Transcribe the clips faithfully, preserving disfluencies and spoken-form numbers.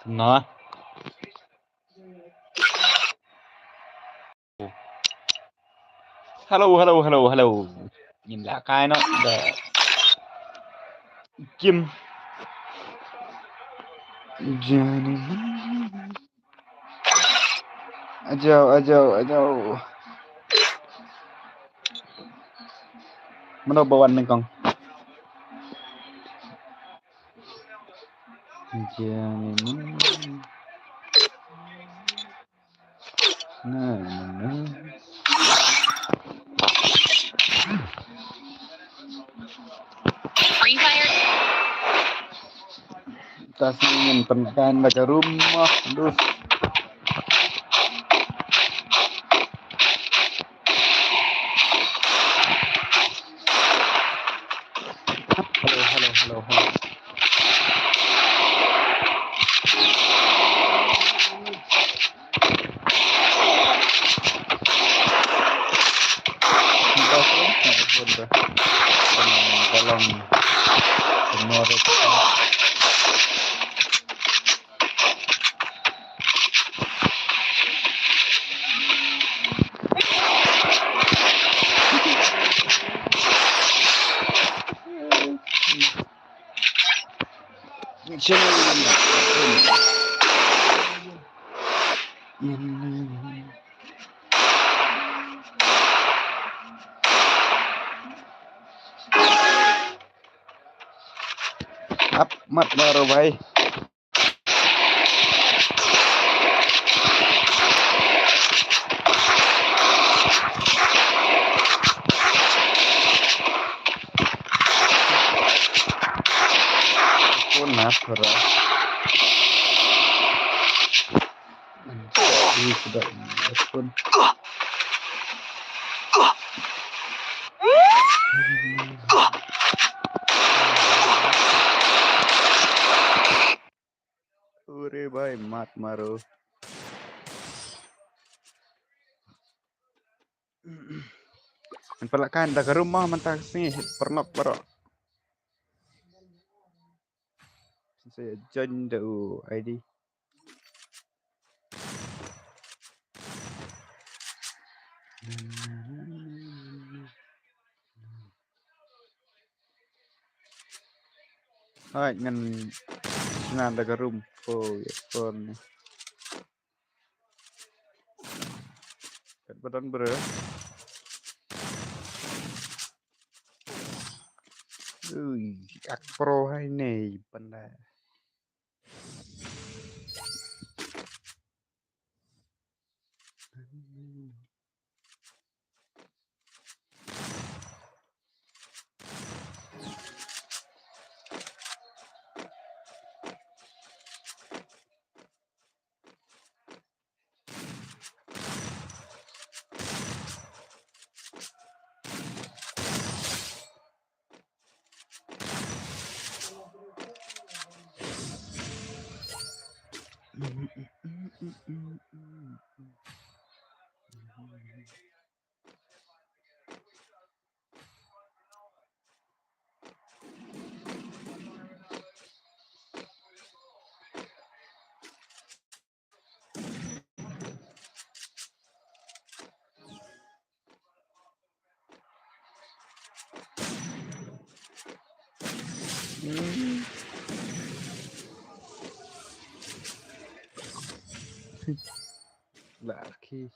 Na. Hello, hello, hello, hello. Ngin lah kai noh da Kim. Jani. Ajo, ajo, ajo. Mano ba wan nyngkong? Jani. Na, na, na. Free Fire. Tas ni ngin pynkan da ka room mo, dus. Hello, hello, hello, hello. Ap, mat baru, bhai. Pun na pura. Ini sudah pun. Ure bhai, mat maro. An pala kan da ka room mo mynta ka sngi, paralok baroh. Sa join da u I D. Hai, ngan, ngan da ka room. Oh, ya, phone ni. Kat badan bro. Ui, ak pro hai ni, panda. Laki.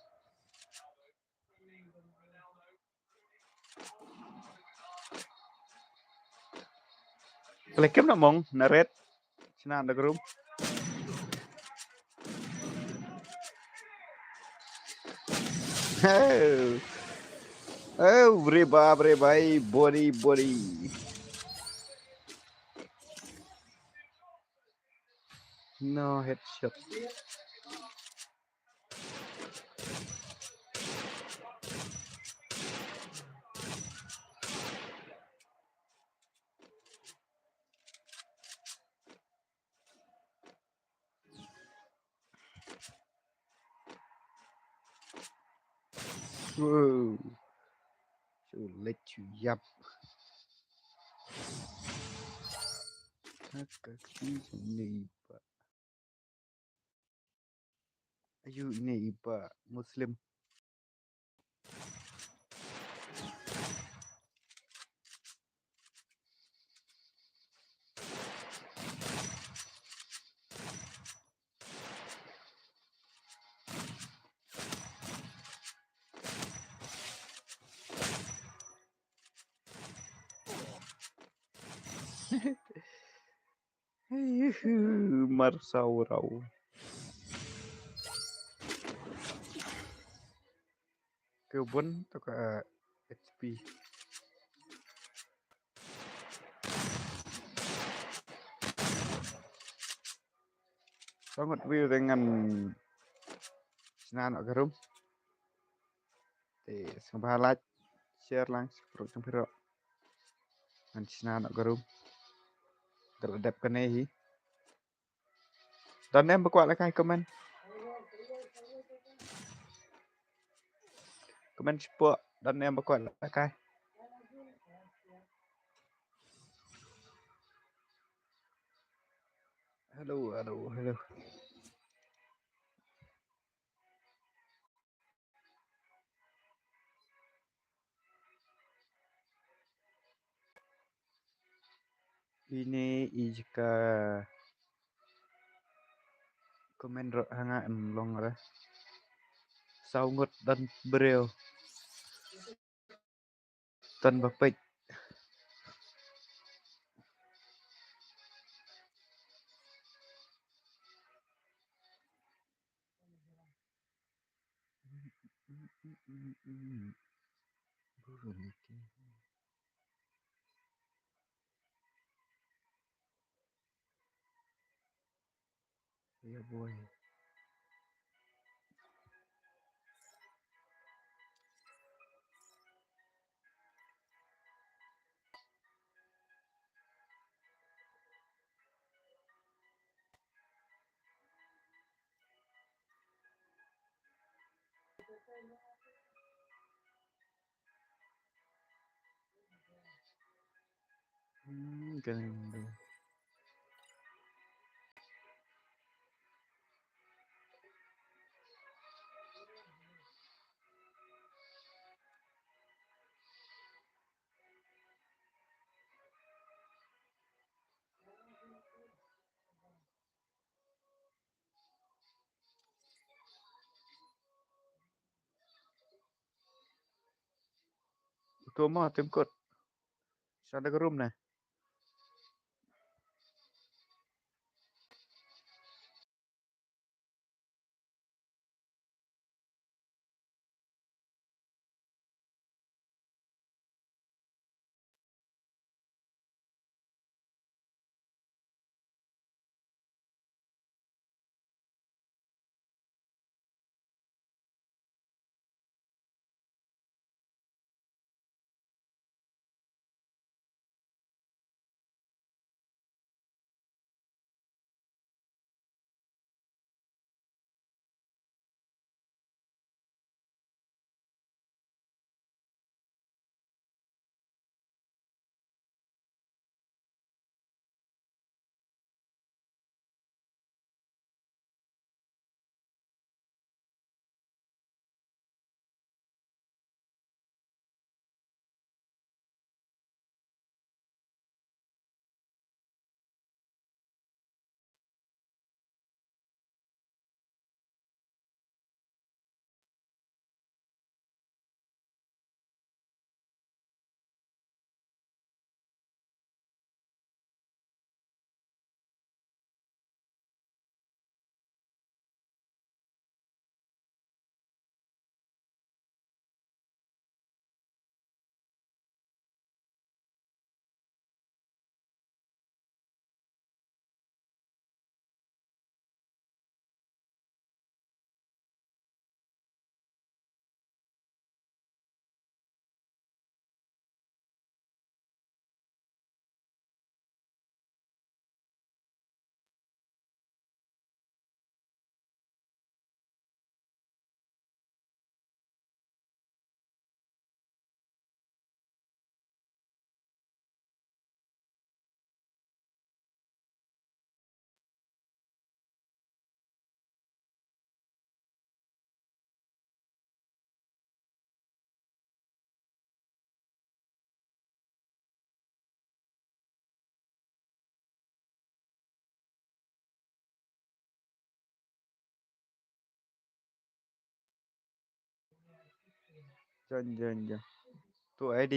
Pele kem na mong, na red. Sina na grum. Oh. Oh, breba, breba, body, body. No headshot. Wow. So let you yap. Haka ki sini pa. Yu ine i ba Muslim. Mar saw raw. Ka bun to ka H P. Sangat view dengan sinan ka room. Te sngewbha like, share lang, subscribe jong phi ruh. Ngan shna noh ka room. Ka la dep kane hi. Don em ba kwah lehkai comment. Comment shapoh. Don em ba kwah lehkai. Hello, hello, hello. Ine i jaka comment ruh ha nga em long re. Saw ngut don briew. Don ba peit. Yeah, boy. Hmm, kane. Uto ma tim kut. Sa da ka room ne. Join, join, join. Tu I D.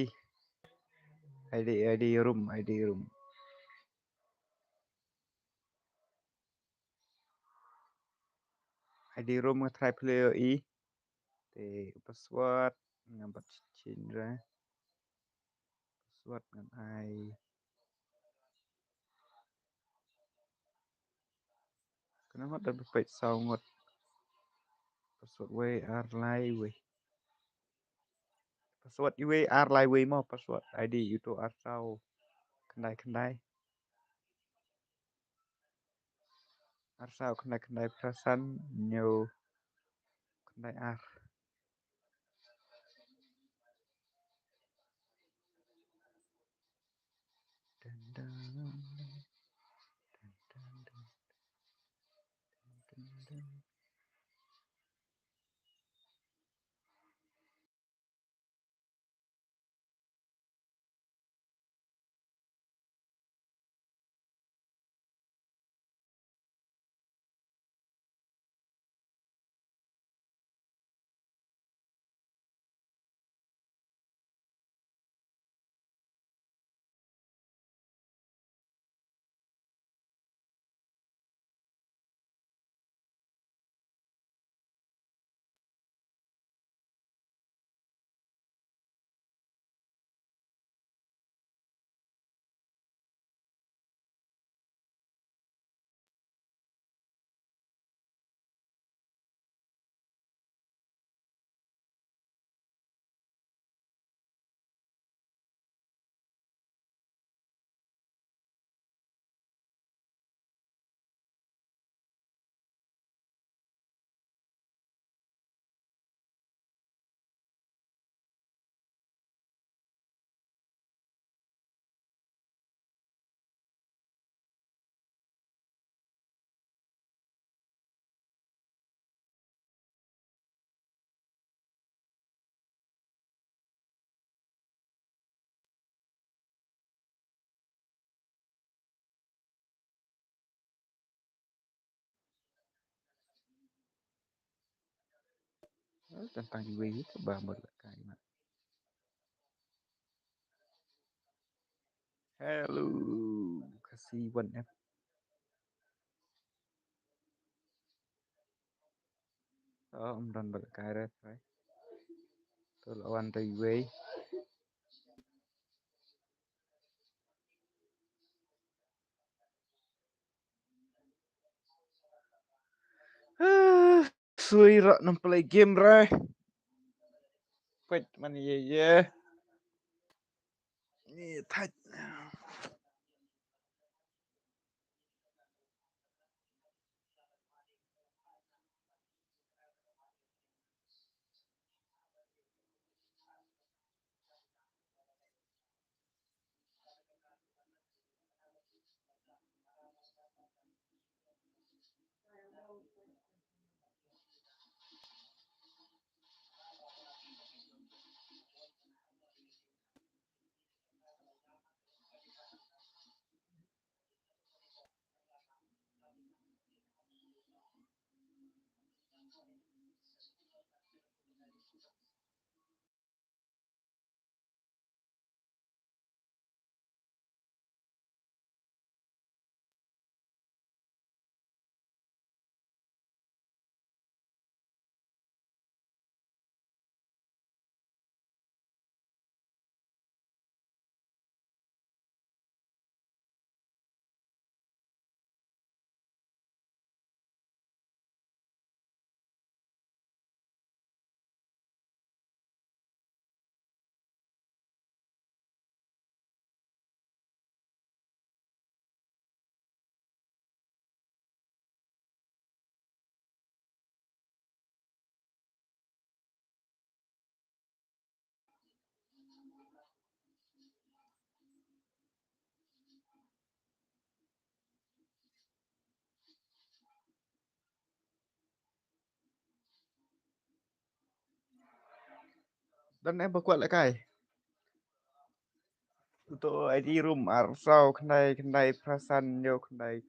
I D, I D room, I D room. I D room nga try play ïohi. Te password nga bad change ra. Password ngan ai. Kane ngot da peit saw ngot. Password wei ar lai wei. Password iwei ar lai wei mo password I D ïa uto ar saw khyndai khyndai. Ar saw khyndai khyndai phra san hynñiew khyndai ar. Dun, dun, dun, dun, dun, dun, dun. Tang tang iwei ka ba mut la kai ma. Hello, Khasi one F. Oh, ym don ba la kai re, right? To la wan to iwei. Sui ra nang play game re. Peit man ye ye. Ni thait. Don ne ba kwah lehkai? Uto I D room ar saw khyndai khyndai phra san hynñiew khyndai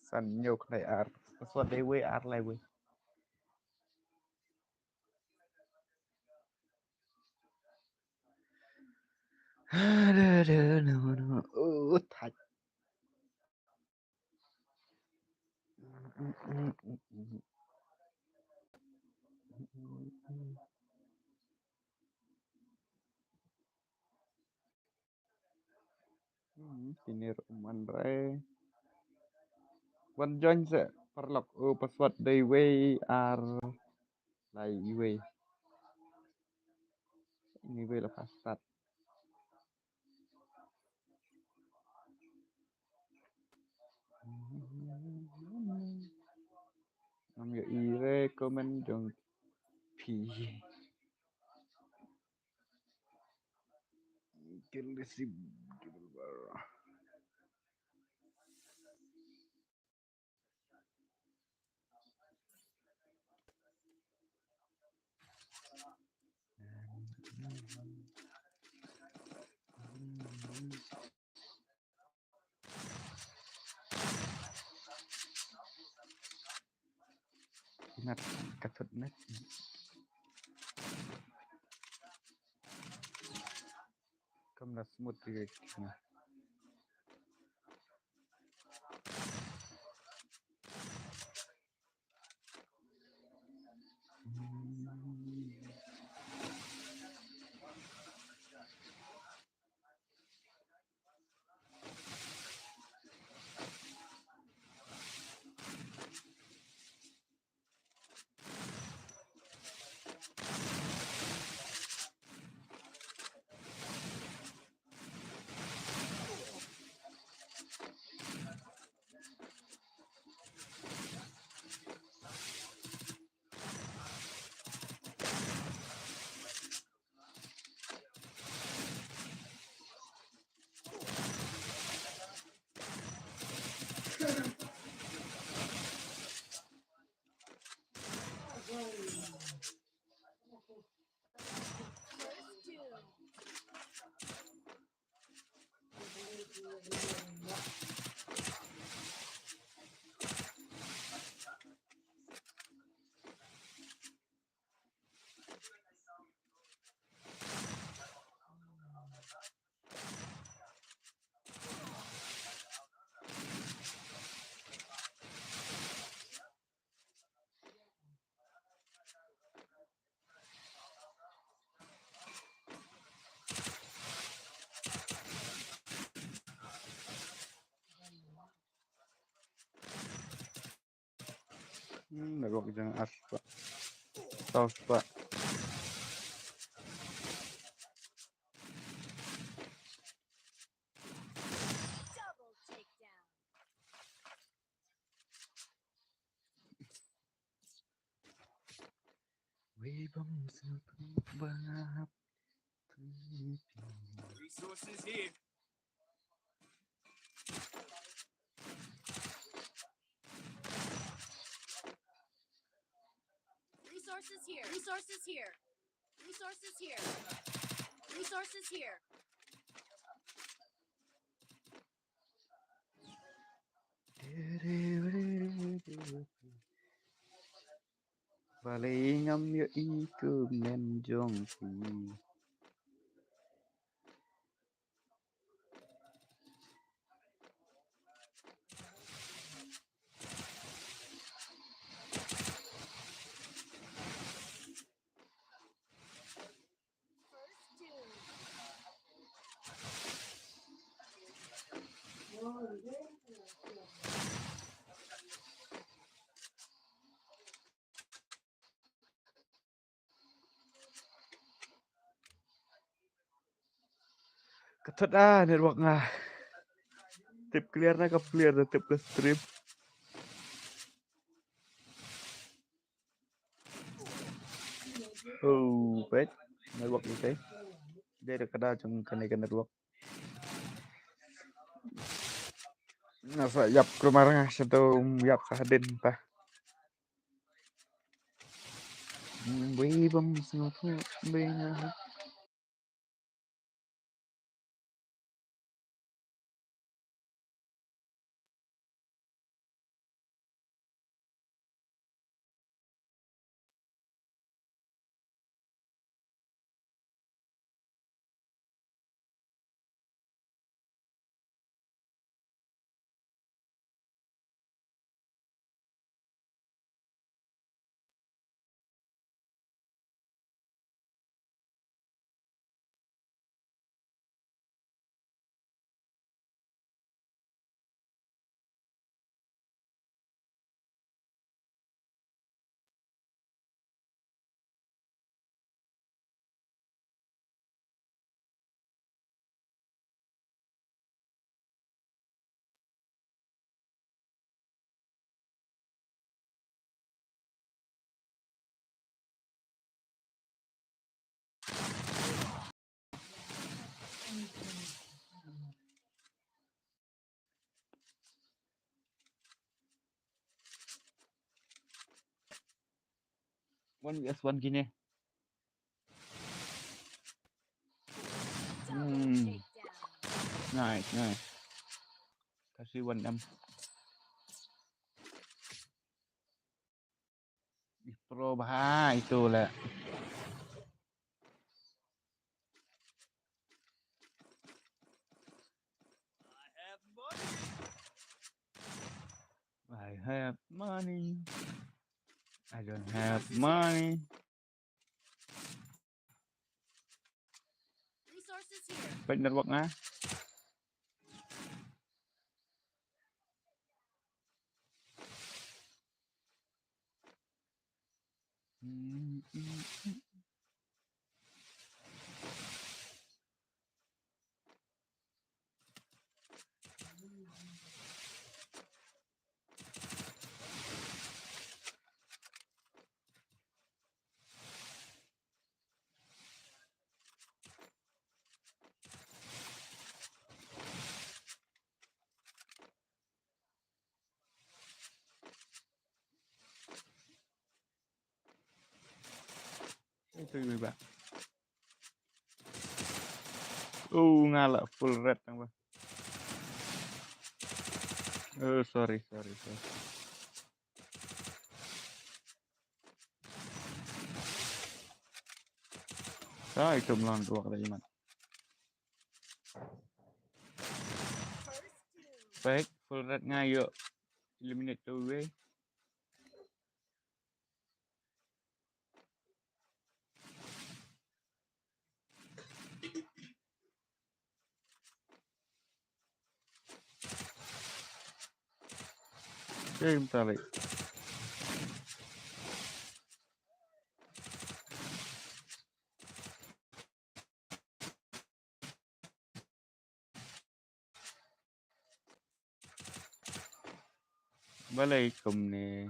san hynñiew khyndai ar. Password dei wei ar lai wei. Da, da, no, no. Oh, thait. Hmm, kine ruh man re. Wan join seh paralok. Oh, password dei wei ar lai iwei. Ini wei la password. Ngam ïohi re comment jong phi. Kill receive double bar. Nat ka thut nat. Kam na smooth di na. Hmm, network jong nga ar spah. Saw spah. Wei bym sngewthuh ba nga hap. Resources here. Resources here. Resources here. Resources here. Resources here. Balei ngam ïohi comment jong phi? Ka thot a network nga. Tip clear na ka clear da tip ka stream. Oh, peit. Network ni peit. Dei da ka da jong kane ka network. Nga sa ïap kulmar nga shadow ïap sa hadien ta. Bui bam sngewthuh bui nga. One V S one kine. Hmm. Nice, nice. Kasi one M. Ih, pro bha itu lah. I have money. I don't have money. Resources here. Peit network nga. Itu juga. Oh, nga la full red tang ba. Oh, sorry, sorry, sorry. Sa itu melon dua kali iman. Baik, full red nga yuk. Eliminate tu wei. Game tarik. Balai kumne.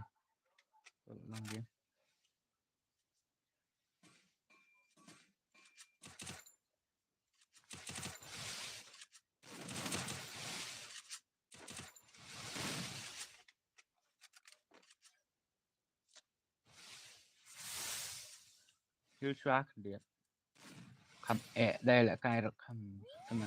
Hil shuwa khyndiat. Kham eh dei la kai rak kham. Kham.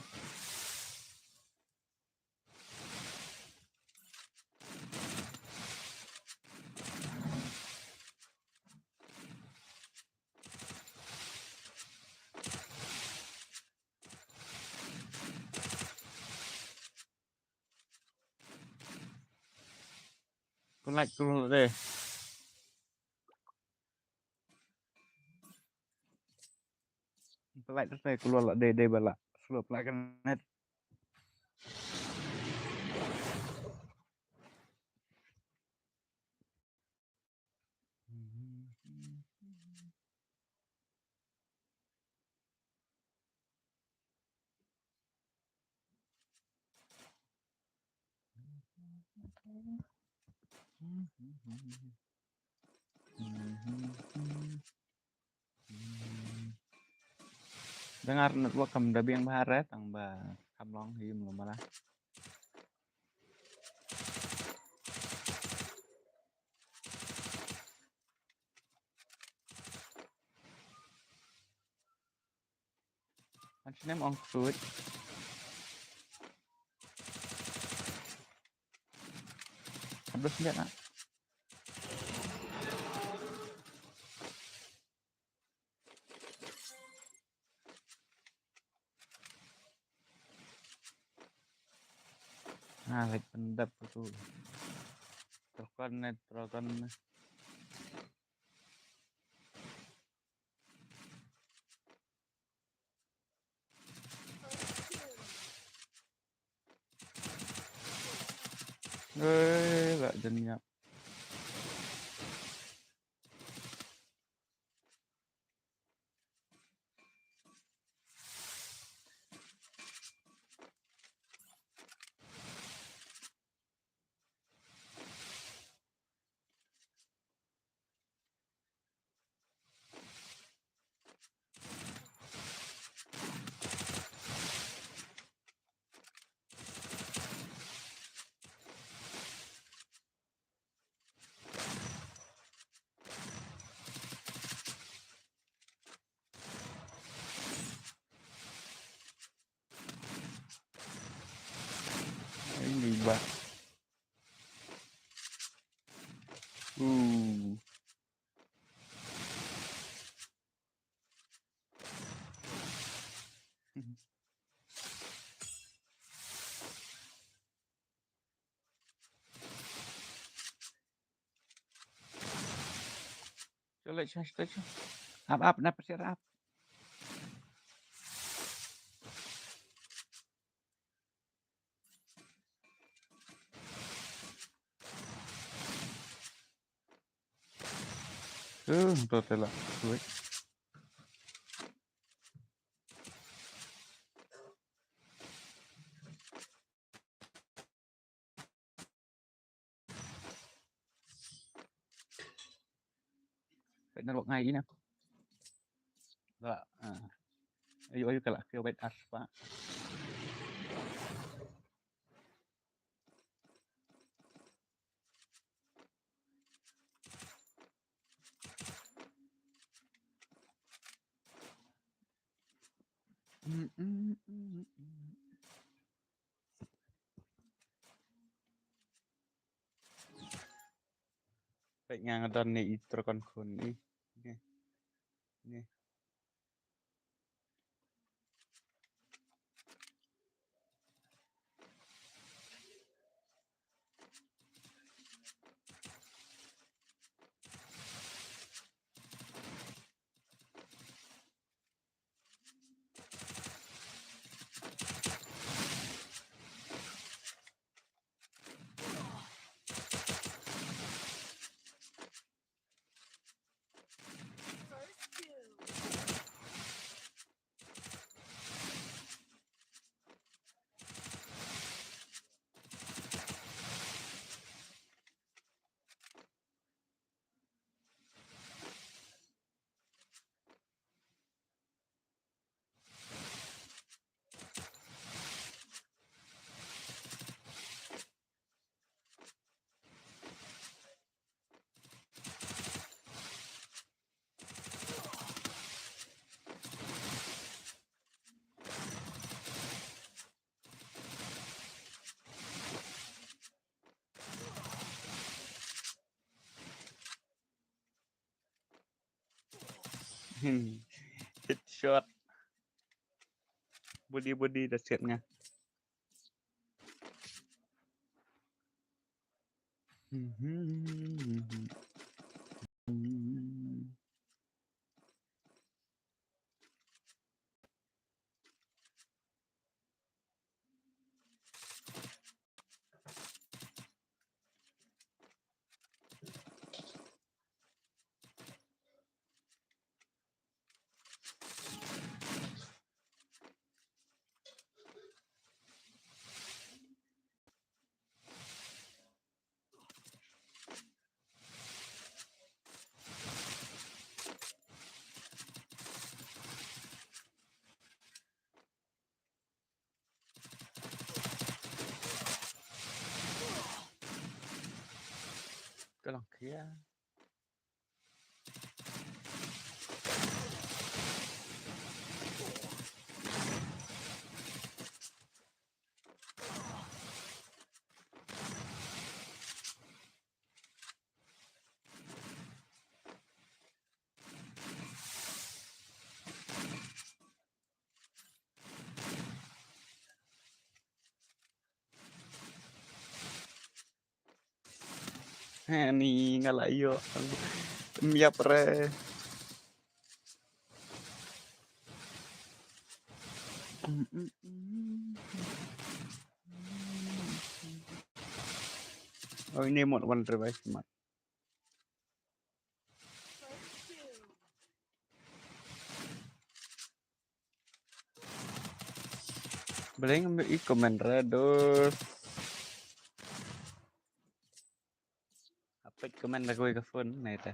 Pynlait klur la dei. Pynlait la dei klur la dei dei ba la. Slow pynlait ka net. Dengar network kam da biang bha re tang ba kam long hi mlo mala. An snem ong kruid. Abdus ndet nak. Ah, lek pendap tu. Trokan ne, trokan ne. Eh, la jan ïap. Ba. Uh. Chale, chale, chale. Ap, ap, na, pesiar, ap. Uh, to tela. Wait. Peit na lok ngai ina. Ba, ah. Ayo, ayo, ka la kiew beit ar spah. Mm, mm, mm, mm. Peit nga nga don ne i tyrkon khun i. Ngi. Ngi. Hmm. Headshot. Body, body, da siat nga. Ka long khia. Hani nga la ïoh. Em ïap re. Oh, ini mut one revive mat. Balei ngam ïoh i comment re, dos. Hap peit comment da kawei ka phone, nai te.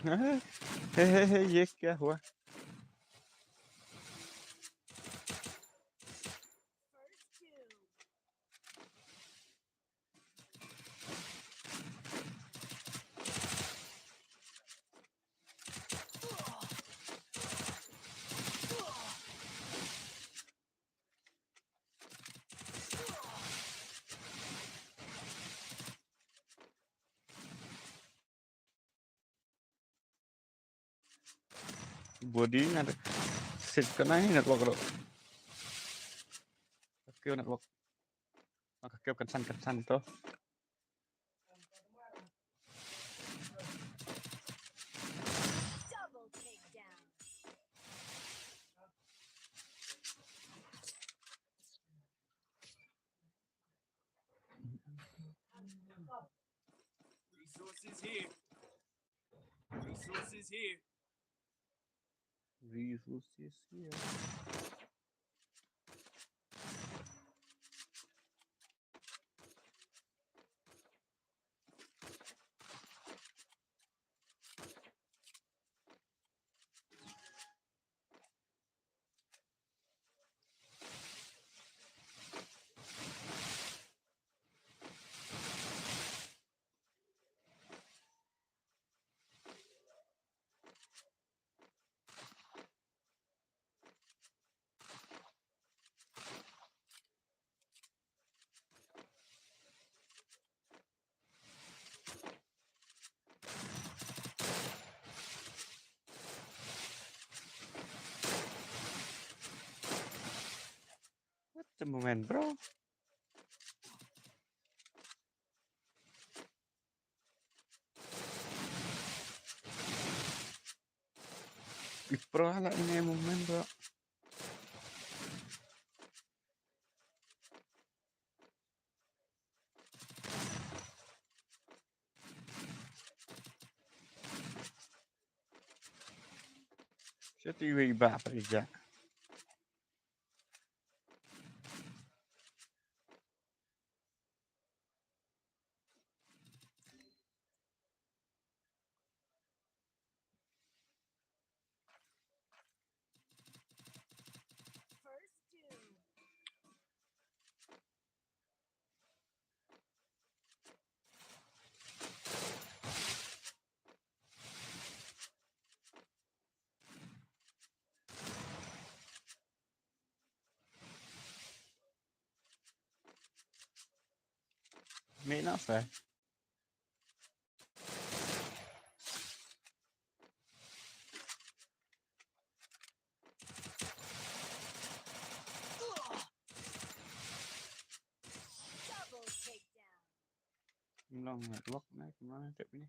Hey, hey, hey, ये क्या हुआ? Body nga da sit ka nai network ro. Ka kiew network. Ka kiew kan san kan san to. Resources here. Resources here. Resources here. What the moment, bro? Ih, bro, ala ini moment, bro. Siya ti iwe iba pa ija. May not fair. Long network na kumna tep ni.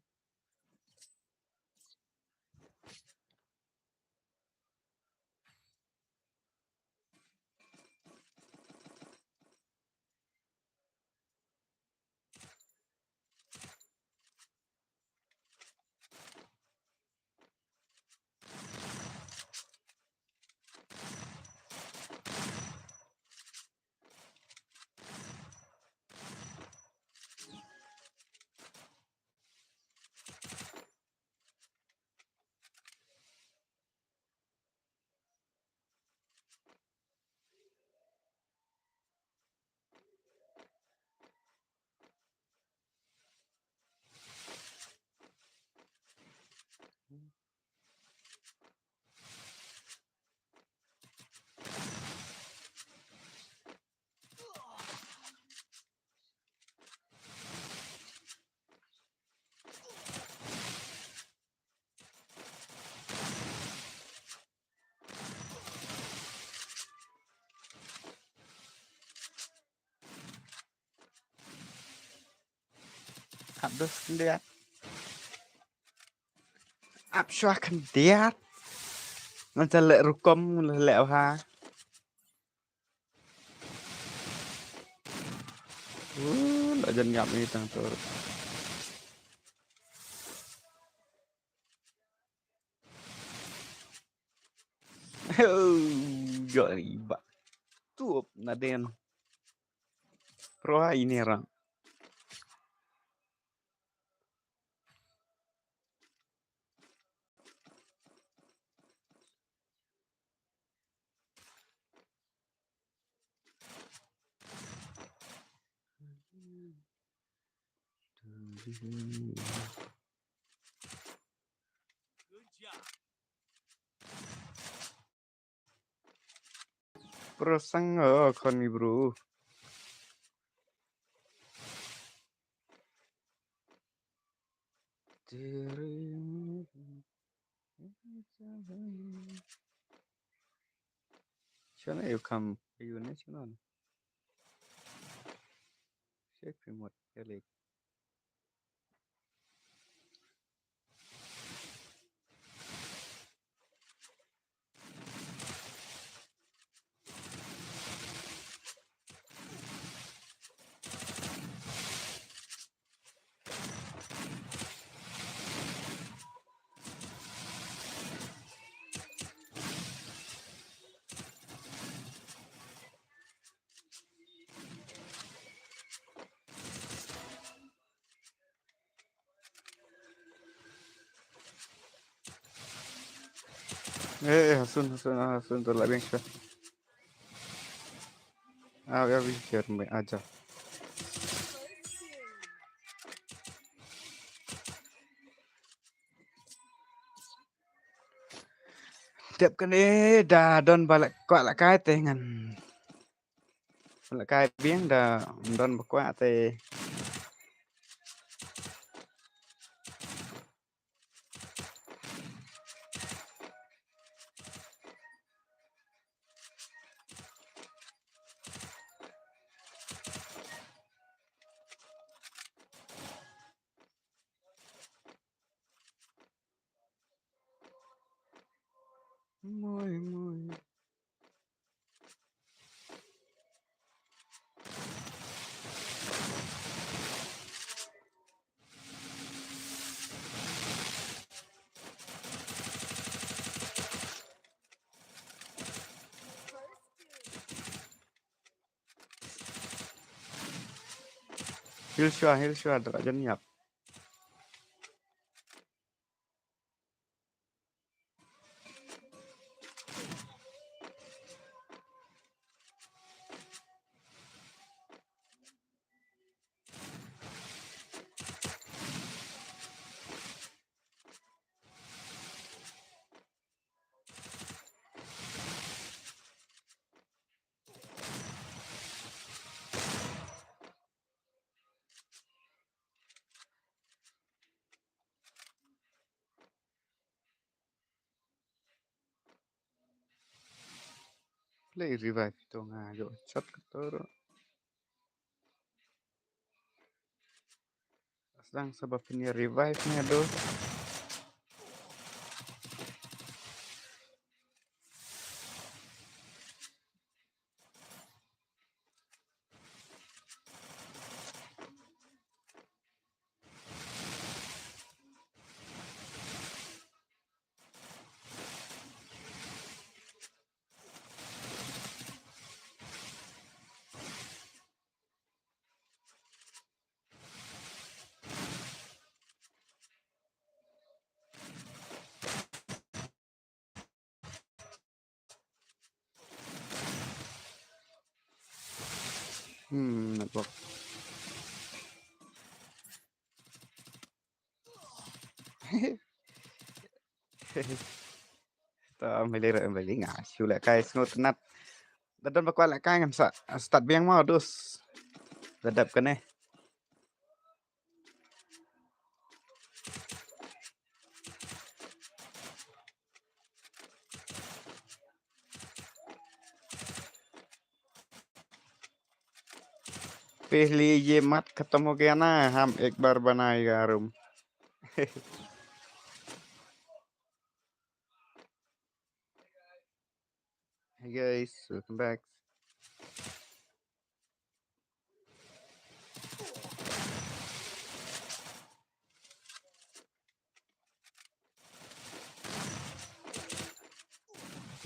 Hap dos khyndiat. Hap shwa khyndiat. Ngan sa leh rukom, ngan sa leh bha. Uh, la jan ngap ni tang tu. Jot iba. Tup na den. Proha ini orang. Bro, sang, oh, khon mi bro. Shana you come, you national. Check remote, elek. Eh, eh, hasun, hasun, ah, hasun, tu lah biang sha. Ah, ya, biang sha, mai aja. Dep kane da don ba la kwah la kai te ngan. Ba la kai biang da don ba kwah te. Moi, moi. Heal shuwa, heal shuwa, da la jan ïap. Play revive to nga ïoh shot ka toro. Sdang sa ba phin ïa revive ne do. Hmm, network. To, meli re, meli nga shu lehkai sngewtynnat. Da don ba kwah lehkai ngan sa start biang mo dus. Da dep kane. पहले ये मत खत्म हो गया ना, हम एक बार बनाएगा रूम। Hey guys, welcome back.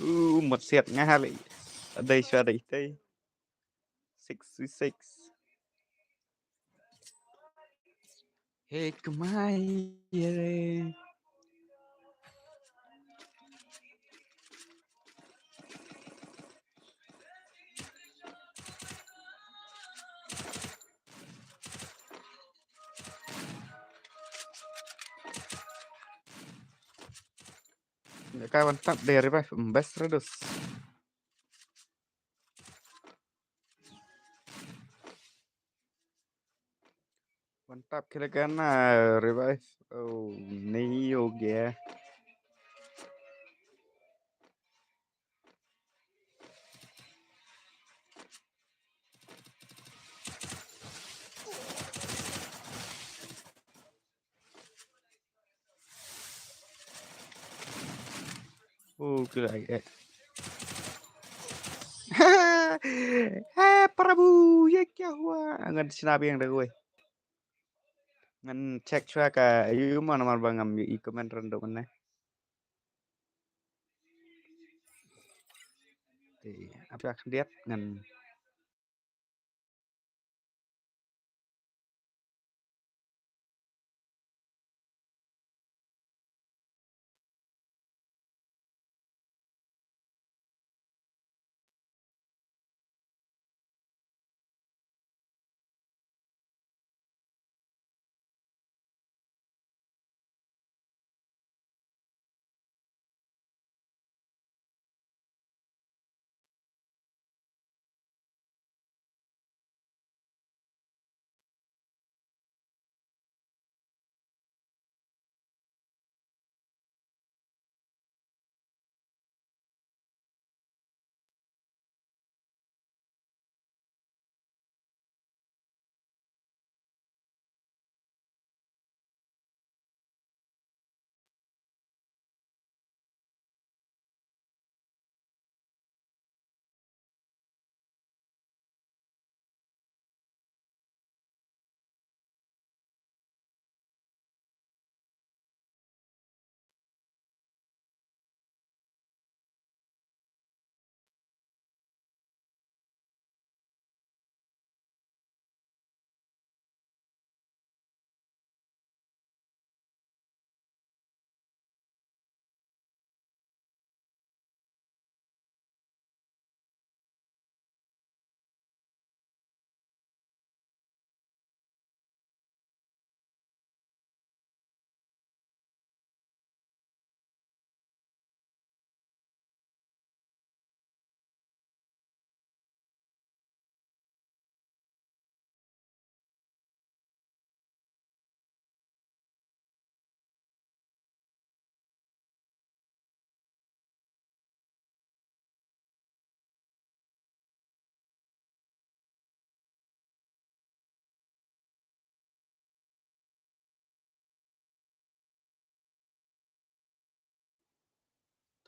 Uh, mut siat nga hali. Adai sha dai tai. Six v six. Hey, kumai re. Ka wan tap de revive, mm, best reduce. Wan tap kila kana revive. Oh, nahi ho gaya. Oh, kila ai, eh. Hai, Prabhu, ye kya hua? Ngan shna biang da kawei. Ngan check shuwa ka aïu ma namar ba ngam ïohi comment random ne. Te, apa khyndiat ngan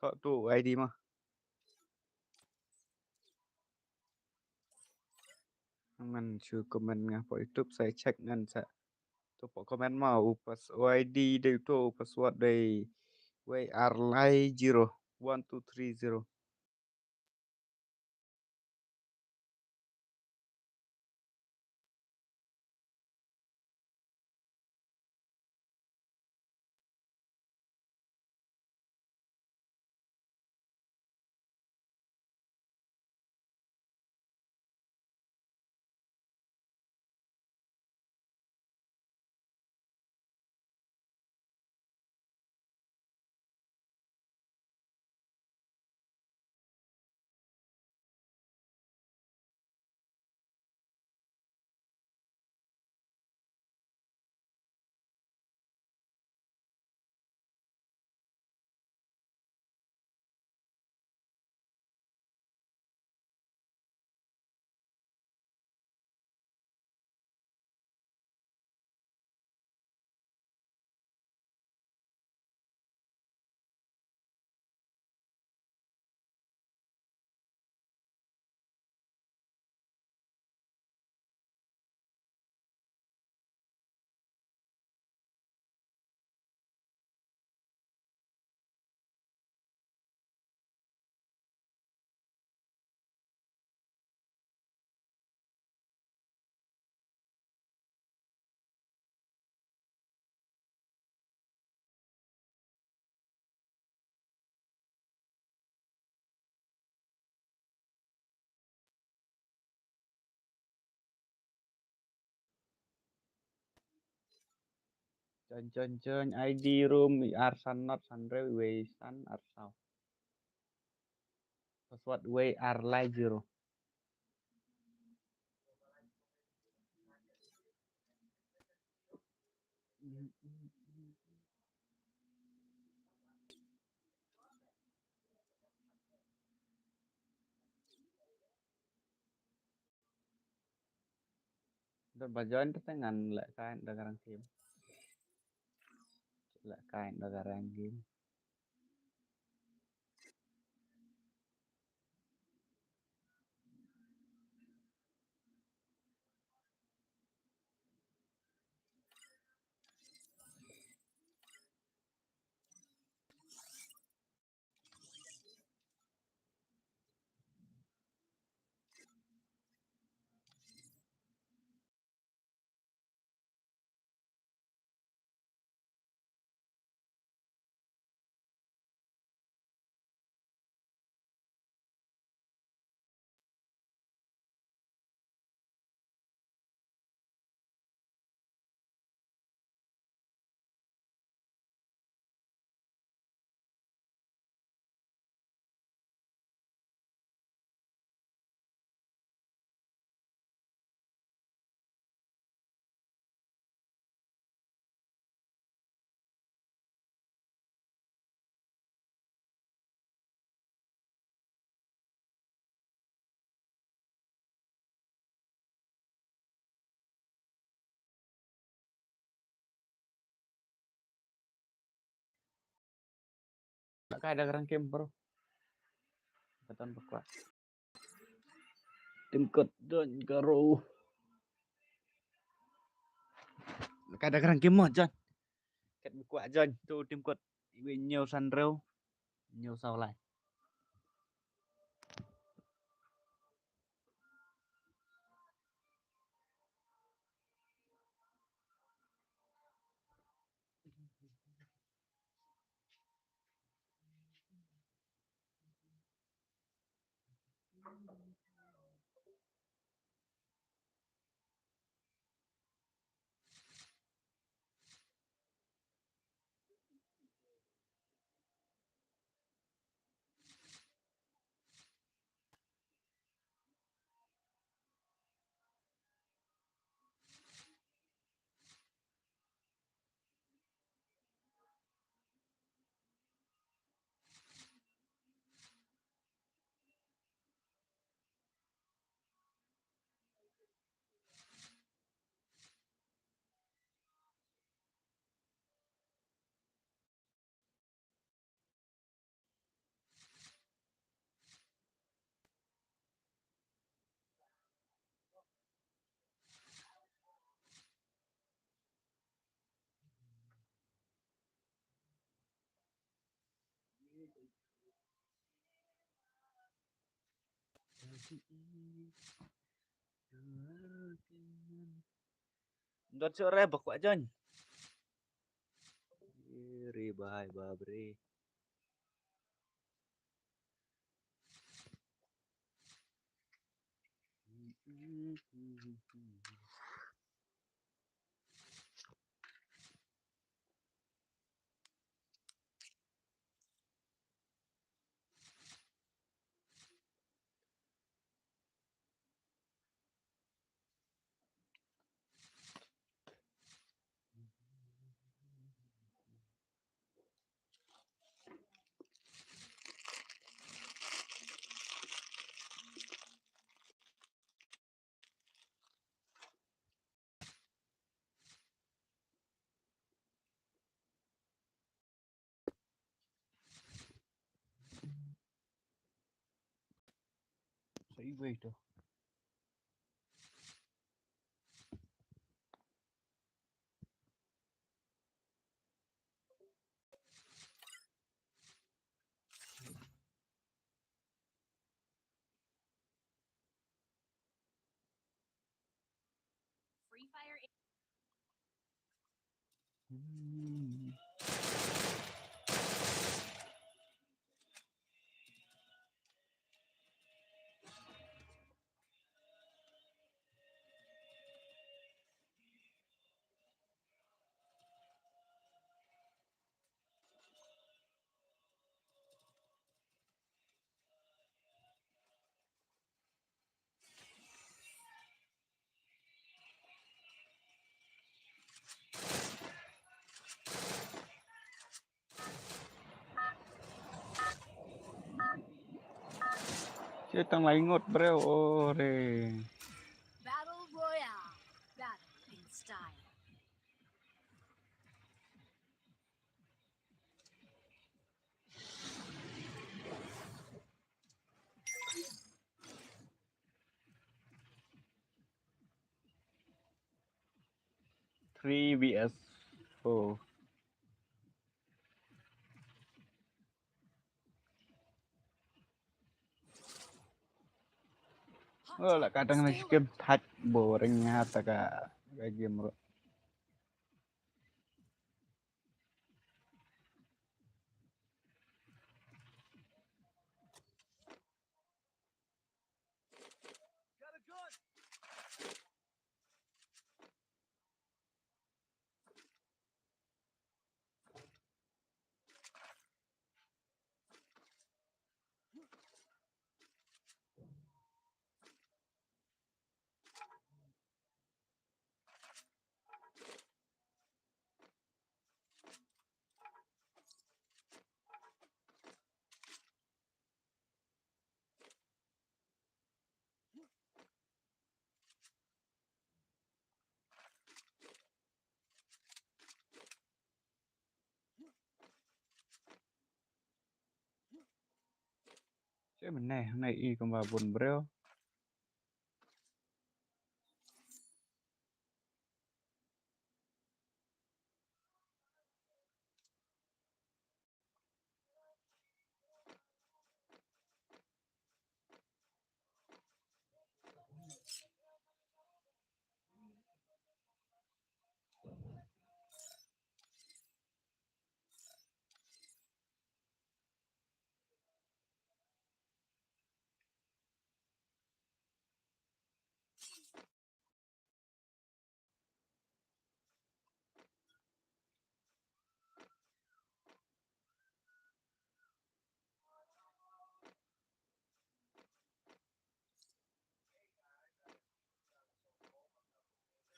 Thoh tu I D ma. Ngan shu comment nga hapoh YouTube sa check ngan sa. Tu hapoh comment ma u pas-, u I D dei tu, u password dei wei ar lai zero one two three zero. Join, join, join. I D room, ar san not san rew, wei san ar saw. Password wei ar lai zero. Don ba join te ngan leh kai da ka rang kim. Leh kai da ka rang kim. Leh kai da ka rang kim, bro. Ka don ba kwah. Tim kot don ka ro. Leh kai da ka rang kim mo, John. Kat ba kwah join tu tim kot. Iwi hynñiew san rew. Hynñiew saw lai. Dot sore ba kwah join. Ri bai ba bre. Sa iwei to. Te tang lai ngut breu, ore. Battle Royale. Battle in style. Three V S four. Oh, la ka dang na skip thach boring ha ta ka, ka game ruh. Che mynne hangne i kumba bun briew.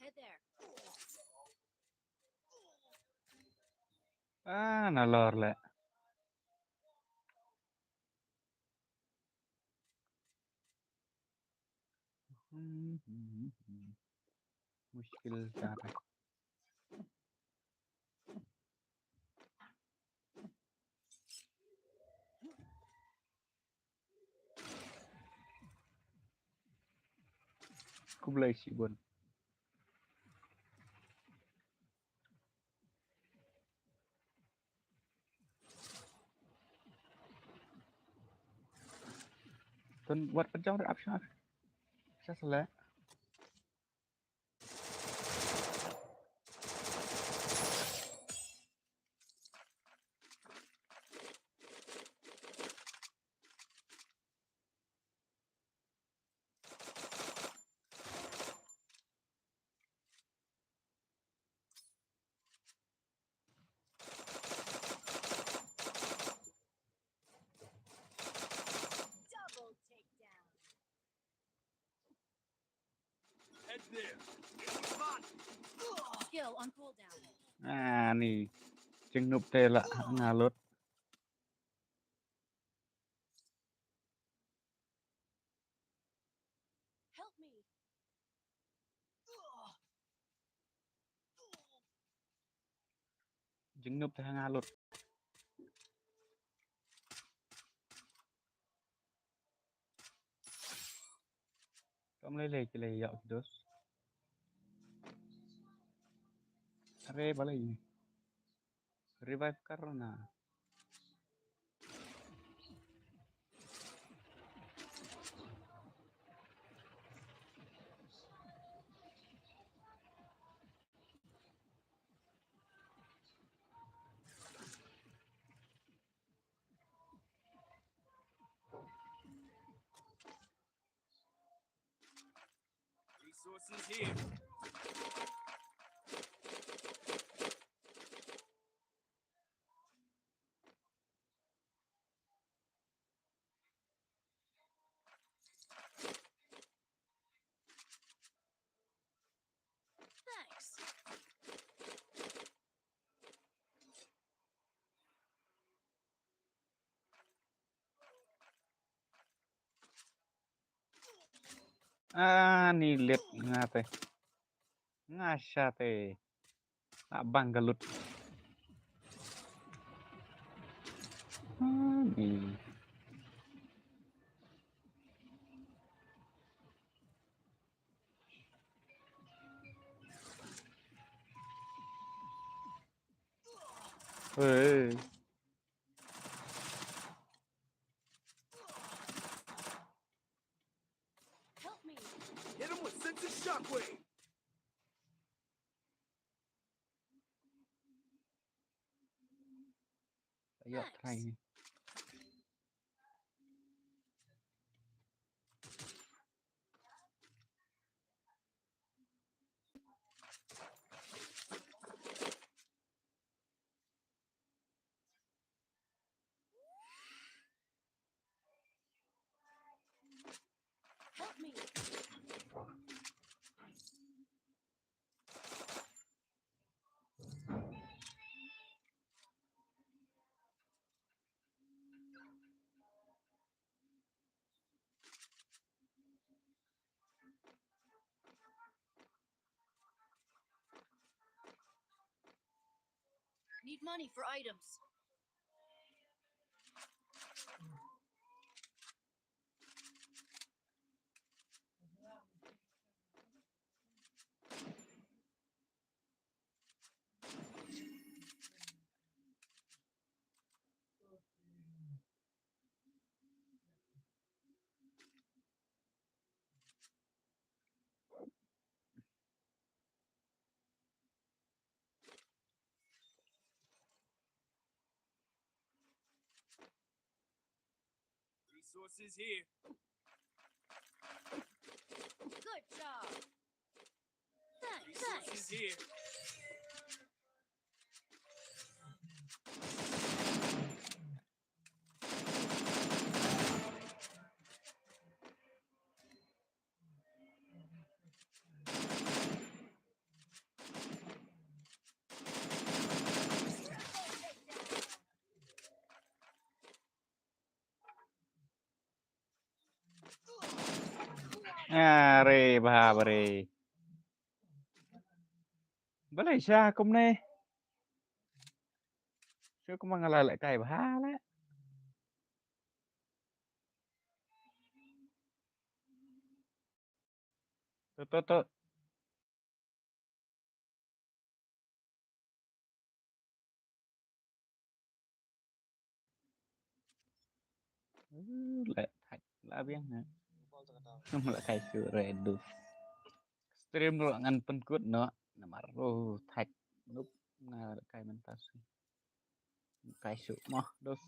Hey there. Ah, nalor leh. Mushkil jada. Khublei shibun. Tun wat pynjong re option. Sa sele. Double takedown. Head there. Skill on cooldown. Ah, ni. Jingnup te la nga lut. Help me. Jingnup te ha nga lut. Kam lei lei ki lei ïa ki dos. Are balei. Revive karna. Resources here. Thanks. Ani lit nga te. Nga sha te. Abang galut. Ani. Hey. Help me. Hit him with sensitive shockwave. Ayo, try ni. Help me. Need money for items. Resources here. Good job. Thanks. Resources here. Are bha bare. Balei sha kumne? Shu kumba nga la lehkai bha leh. To, to, to. Uh, leh thait la biang ha. Lehkai shuh re dus. Stream ruh ngan pynkut noh. Namar ruh thait. Nup nga lehkai mynta shuh. Lehkai shuh mo dus.